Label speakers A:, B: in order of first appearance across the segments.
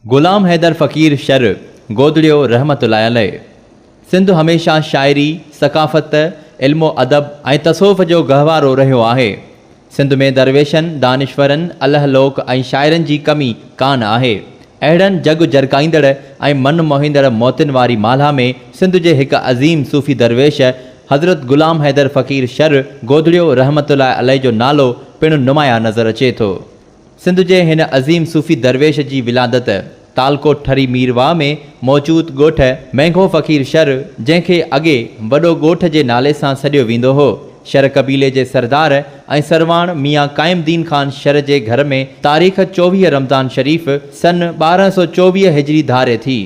A: غلام حيدر فقير شر، گودڙيو رحمة الله عليه. سنڌ هميشه شاعري، ثقافت، علم و ادب ۽ تصوف جو گهوارو رهيو آهي. سنڌ ۾ درويشن، دانشورن، الهه لوڪ ۽ شاعرن جي ڪمي ڪانه آهي. اهڙن جڳ جرڪائيندڙ ۽ من موهيندڙ موتين واري مالها ۾ سنڌ جي هڪ عظيم صوفي درويش حضرت غلام حيدر فقير شر، گودڙيو رحمة الله عليه جو نالو پڻ نمايان نظر اچي ٿو. سنڌ جي هن عظيم صوفي درويش جي ولادت تعلقو ٺري ميرواهه ۾ موجود ڳوٺ مينگهو فقير شر جنهن کي اڳي وڏو ڳوٺ جي نالي سان سڏيو ويندو هو، شر قبيلي جي سردار ۽ سرواڻ ميان قائم دين خان شر جي گهر ۾ تاريخ 24 رمضان شريف سن 1224 هجري ڌاري ٿي.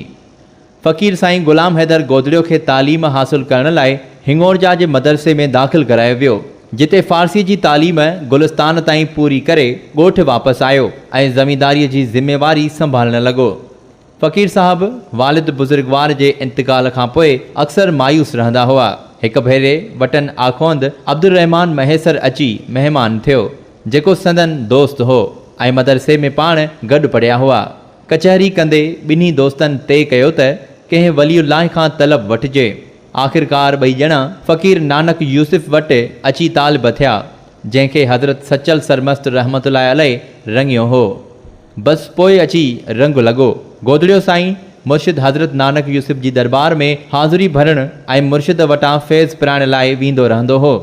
A: فقير سائين غلام حيدر گودڙيو کي تعليم حاصل ڪرڻ لاء هڱورجا جي مدرسي ۾ داخل ڪرايو ويو، جتي فارسي جي تعليم گلستان تائين پوري ڪري ڳوٺ واپس آيو ۽ زمينداريء جي ذميواري سنڀالڻ لڳو. فقير صاحب والد بزرگوار جي انتقال کان پوء اڪثر مايوس رهندا هئا. هڪ ڀيري وٽن آخوند عبدالرحمان مهيسر اچي مهمان ٿيو، جيڪو سندن دوست هو ۽ مدرسي ۾ پاڻ گڏ پڙهيا هئا. ڪچهري ڪندي ٻنهي دوستن طئي ڪيو ته ڪنهن ولي الله کان طلب وٺجي. آخرڪار ٻئي ڄڻا فقير نانڪ يوسف وٽ اچي طالب ٿيا، جنهن کي حضرت سچل سرمست رحمة الله عليه رڱيو هو. بس پوء اچي رنگ لڳو. گودڙيو سائين مرشد حضرت نانڪ يوسف جي درٻار ۾ حاضري ڀرڻ ۽ مرشد وٽان فيض پرائڻ لاء ويندو رهندو هو.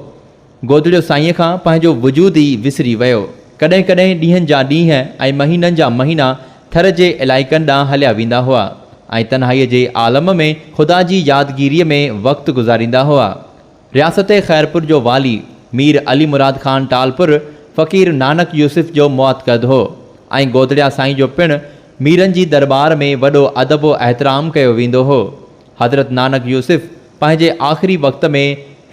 A: گودڙيو سائينء کان پنهنجو وجود ئي وسري ويو. ڪڏهن ڪڏهن ڏينهن جا ڏينهن ۽ مهينن جا مهينا ٿر جي علائقن ڏانهن هليا ويندا هئا ۽ تنهائيء جي عالم ۾ خدا جي يادگيريء ۾ وقت گذاريندا هئا. رياست خيرپور جو والي مير علي مراد خان ٽالپر فقير نانڪ يوسف جو معتقد هو ۽ گودڙيا سائين جو پڻ ميرن جي درٻار ۾ وڏو ادب و احترام ڪيو ويندو هو. حضرت نانڪ يوسف پنهنجي آخري وقت ۾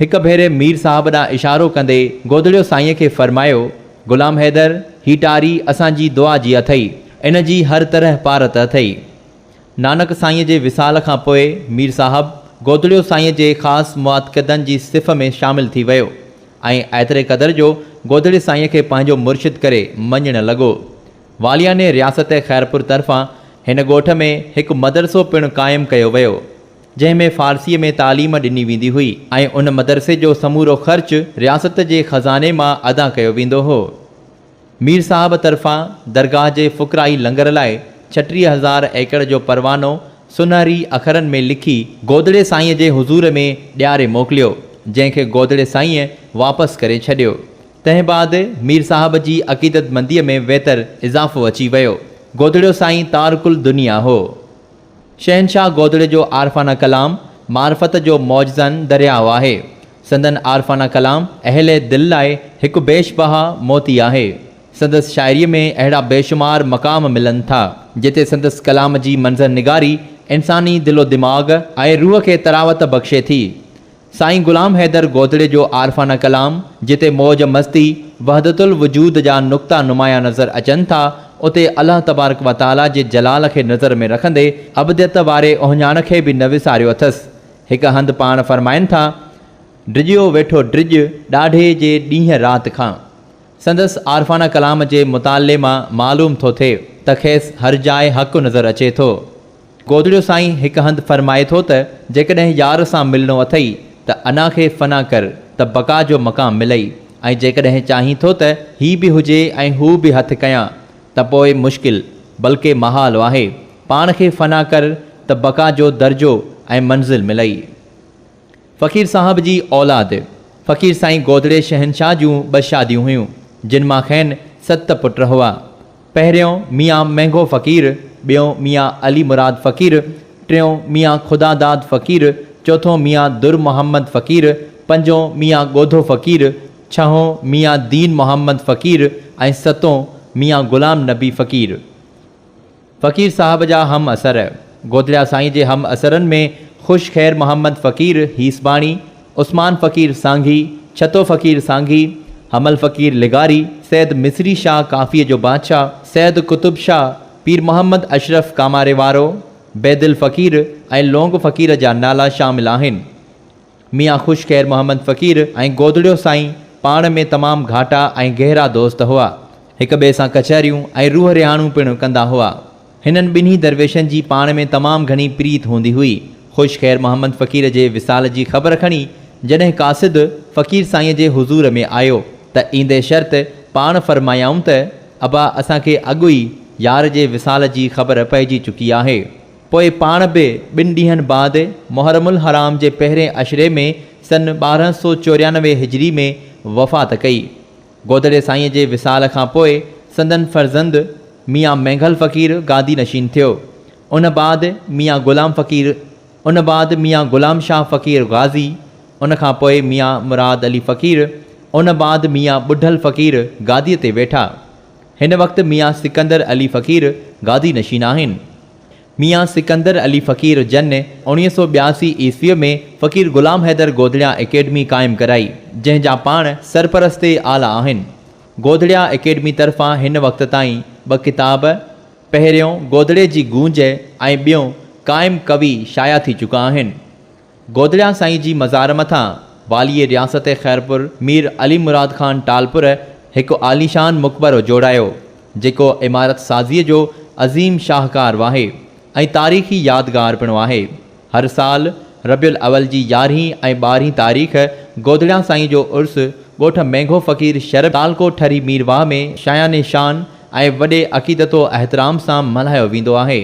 A: هڪ ڀيري مير صاحب ڏانهن اشارو ڪندي گودڙيو سائينء کي فرمايو، غلام حيدر، هي ٽاري اسان جي دعا جي اٿئي، ان جي هر طرح پارت اٿئي. نانڪ سائينء جي وصال کان پوء مير صاحب گودڙيو سائينء جي خاص معتقدن جي صف ۾ شامل ٿي ويو ۽ ايتري قدر جو گودڙي سائينء کي پنهنجو مرشد ڪري مڃڻ لڳو. واليانه رياست خيرپور طرفان هن ڳوٺ ۾ هڪ مدرسو پڻ قائم ڪيو ويو، جنهن ۾ فارسيء ۾ تعليم ڏني ويندي هئي ۽ ان مدرسي جو سمورو خرچ رياست جي خزاني مان ادا ڪيو ويندو هو. مير صاحب طرفان درگاهه جي فقرائي لنگر لاء 36 هزار ايڪڙ جو پروانو سونهري اکرن ۾ لکي گودڙي سائينء جي حضور ۾ ڏياري موڪليو، جنهن کي گودڙي سائينء واپس ڪري ڇڏيو. تنهن بعد مير صاحب جي عقيدتمنديء ۾ ويتر اضافو اچي ويو. گودڙيو سائين تارڪ الدنيا هو. شهنشاهه گودڙي جو عارفانه ڪلام معرفت جو معجزن درياء آهي. سندن عارفانه ڪلام اهل دل لاء هڪ بيش بها موتي آهي. سندس شاعريء ۾ اهڙا بيشمار مقام ملن ٿا، جتي سندس ڪلام جي منظر نگاري انساني دل و دماغ ۽ روح کي طراوت بخشي ٿي. سائين غلام حيدر گودڙي جو عارفانه ڪلام جتي موج مستي، وحدت الوجود جا نقطا نمايان نظر اچن ٿا، اتي الله تبارڪ و تعاليٰ جي جلال کي نظر ۾ رکندي عبديت واري اهڃاڻ کي به نه وساريو اٿس. هڪ هنڌ پاڻ فرمائن ٿا. ڊڄيو ويٺو ڊڄ ڏاڍي جي ڏينهن رات کان. سندس عارفانه ڪلام جي مطالعي مان معلوم ٿو ٿئي ته کيس هر جاء حق نظر اچي ٿو. گودڙيو سائين هڪ هنڌ فرمائي ٿو ته جيڪڏهن يار سان ملڻو اٿئي ته انا کي فنا ڪر ته بقا جو مقام ملئي ۽ جيڪڏهن چاهين ٿو ته هي به هجي ۽ هو به هٿ ڪيان ته پوء مشڪل بلڪه محال آهي پاڻ کي فنا ڪر ته بقا جو درجو ۽ منزل ملئي. فقير صاحب جي اولاد، فقير سائين گودڙي شهنشاهه جون ٻه شاديون هيون، جن مان کين ست پٽ هئا. پهريون ميان مينگهو فقير، ٻيون ميان علي مراد فقير، ٽيون ميان خدا داد فقير، چوٿون ميان در محمد فقير، پنجون ميان ڳوڌو فقير، ڇهون ميان دين محمد فقير ۽ ستون ميان غلام نبي فقير. فقير صاحب جا هم عصر، گودڙيا سائين جي هم عصرن ۾ خوش خير محمد فقير هيسباڻي، عثمان فقير سانگي، ڇتو فقير سانگي، حمل فقير لغاري، سيد مصري شاهه ڪافيء جو بادشاهه، سيد قطب شاهه، پير محمد اشرف ڪاماري وارو، بيدل فقير ۽ لونگ فقير جا نالا شامل آهن. ميان خوش خير محمد فقير ۽ گودڙيو سائين پاڻ ۾ تمام گهاٽا ۽ گهرا دوست هئا. هڪ ٻئي سان ڪچهريون ۽ روح رهاڻون پڻ ڪندا هئا. هنن ٻنهي درويشن جي پاڻ ۾ تمام گهڻي پريت هوندي هئي. خوش خير محمد فقير جي وصال جي خبر کڻي جڏهن قاصد فقير سائينء جي حضور ۾ آيو ته ايندي شرط پاڻ فرمايائون ته ابا اسان کي اڳ ئي يار جي وصال جي خبر پئجي چڪي آهي. پوء پاڻ به ٻن ڏينهن بعد محرم الحرام جي پهرين عشري ۾ سن 1294 هجري ۾ وفات ڪئي. گودڙي سائينء جي وصال کان پوء سندن فرزند ميان مينگهل فقير گادي نشين ٿيو. ان بعد ميان غلام فقير ان بعد ميان غلام شاهه فقير غازي، ان کان پوء ميان مراد علي فقير، ان بعد ميان ٻڍل فقير گاديء تي ويٺا. هن وقت ميان سڪندر علي فقير گادي نشين آهن. ميان سڪندر علي فقير جن 1982 عيسويء ۾ فقير غلام حيدر گودڙيا اڪيڊمي قائم ڪرائي، جنهن جا پاڻ سرپرست اعليٰ آهن. گودڙيا اڪيڊمي طرفان هن وقت تائين ٻه ڪتاب، پهريون گودڙي جي گونج ۽ ٻيون قائم ڪوي شايع ٿي چڪا آهن. گودڙيا سائين جي مزار مٿان واليء رياست خيرپور مير علي مراد خان ٽالپر هڪ عاليشان مقبرو جوڙايو، جيڪو عمارت سازيء جو عظيم شاهڪار آهي ۽ تاريخي يادگار پڻ آهي. هر سال ربيع الاول جي يارهين ۽ ٻارهين تاريخ گودڙيا سائين جو عرس ڳوٺ مينگهو فقير شھر تعلقو ٺري ميرواهه ۾ شايان شان ۽ وڏي عقيدت و احترام سان ملهايو ويندو آهي.